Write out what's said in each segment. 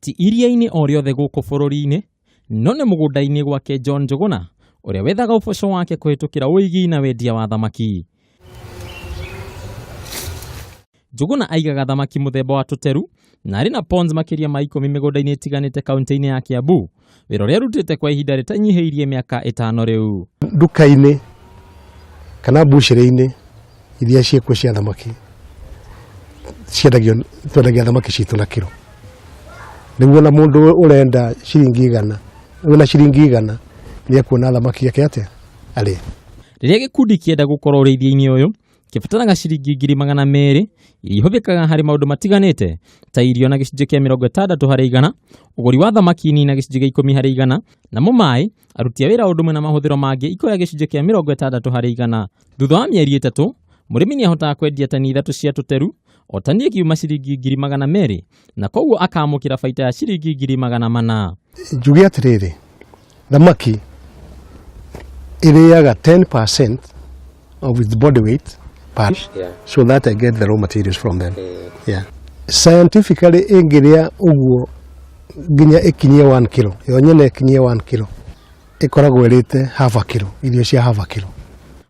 Ti iria-inĩ o rĩothe gũkũ bũrũri-inĩ, no nĩ mũgũnda-inĩ gwake John Njũgũna, ũrĩa wethaga ũboco wake kũhĩtũkĩra ũigi na wendia wa thamaki. Njũgũna aigaga thamaki mũthemba wa tũteru na arĩ na ponds makĩria ma 10 mĩgũnda-inĩ ĩtiganĩte kaunti-inĩ ya Kiambu, wĩra ũrĩa arutĩte kwa ihinda rĩtanyihĩirie mĩaka 5 rĩu. Nduka-inĩ kana mbucĩrĩ-inĩ iria ciĩkuo cia thamaki ciendagio, twendagia thamaki citũ na kiro, nĩguo na mũndũ ũrenda ciringi 100, wĩna ciringi 100 nĩ ekuona thamaki yake atĩa arĩe. Rĩrĩa gĩkundi kĩenda gũkorwo ũrĩithia-inĩ ũyũ, kĩbataraga ciringi 200,000 iria ihũthĩkaga harĩ maũndũ matiganĩte ta irio na gĩcunjĩ kĩa 60 harĩ igana, ũgũri wa thamaki nini na gĩcunjĩ kĩa 10 harĩ igana, namo maĩ, aruti a wĩra ũndũ ũmwe na mahũthĩro mangĩ ikoya gĩcunjĩ kĩa 60 harĩ igana. Thutha wa mĩeri 3, mũrĩmi nĩ ahotaga kwendia tani 3 cia tũteru, o tani ĩkiuma ciringi 200,000, na koguo akamũkĩra baita ya ciringi 400,000. Njuge atĩrĩrĩ, thamaki ĩrĩaga 10% of its body weight per so that I get the raw materials from them. Yeah. Scientifically ĩngĩrĩa ũguo nginya ĩkinyie 1 kilo, yo nyene ĩkinyie 1 kilo, ĩkoragwo ĩrĩte half a kilo, irio cia half a kilo.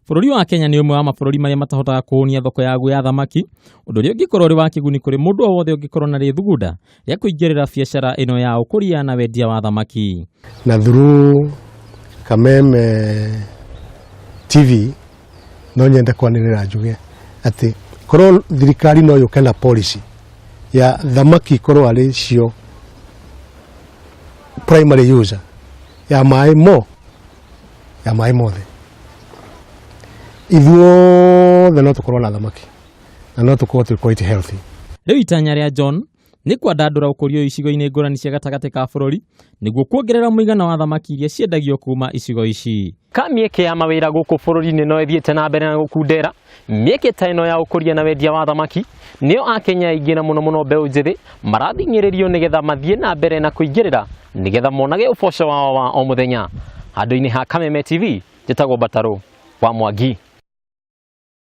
Bũrũri wa Kenya nĩ ũmwe wa mabũrũri marĩa matahotaga kũhũnia thoko yaguo ya thamaki, ũndũ ũrĩa ũngĩkorwo ũrĩ wa kĩguni kũrĩ mũndũ o wothe ũngĩkorwo na rĩthugunda rĩa kũingĩrĩra biacara ĩno ya ũkũria na wendia wa thamaki. Na through Kameme TV no nyende kwanĩrĩra njuge atĩ korwo thirikari no yũke na policy ya thamaki ikorwo arĩ cio primary user ya maĩ mo ya maĩ mothe, ithuothe no tũkorwo na thamaki na no tũkorwo twĩ quite healthy. Rĩu itanya rĩa John nĩ kwandandũra ũkũria ũyũ icigo-inĩ ngũrani cia gatagatĩ ka bũrũri nĩguo kuongerera mũigana wa thamaki iria ciendagio kuma icigo ici. Ka mĩeke ya mawĩra gũkũ bũrũri-inĩ no ĩthiĩte na mbere na gũkundera, mĩeke ta ĩno ya ũkũria na wendia wa thamaki nĩyo Akenya aingĩ na mũno mũno mbeũ njĩthĩ marathing'ĩrĩrio nĩgetha mathiĩ na mbere na kũingĩrĩra nĩgetha monage ũboco wao wa o mũthenya. Handũ-inĩ ha Kameme TV, njĩtagwo Mbatarũ wa Mwangi.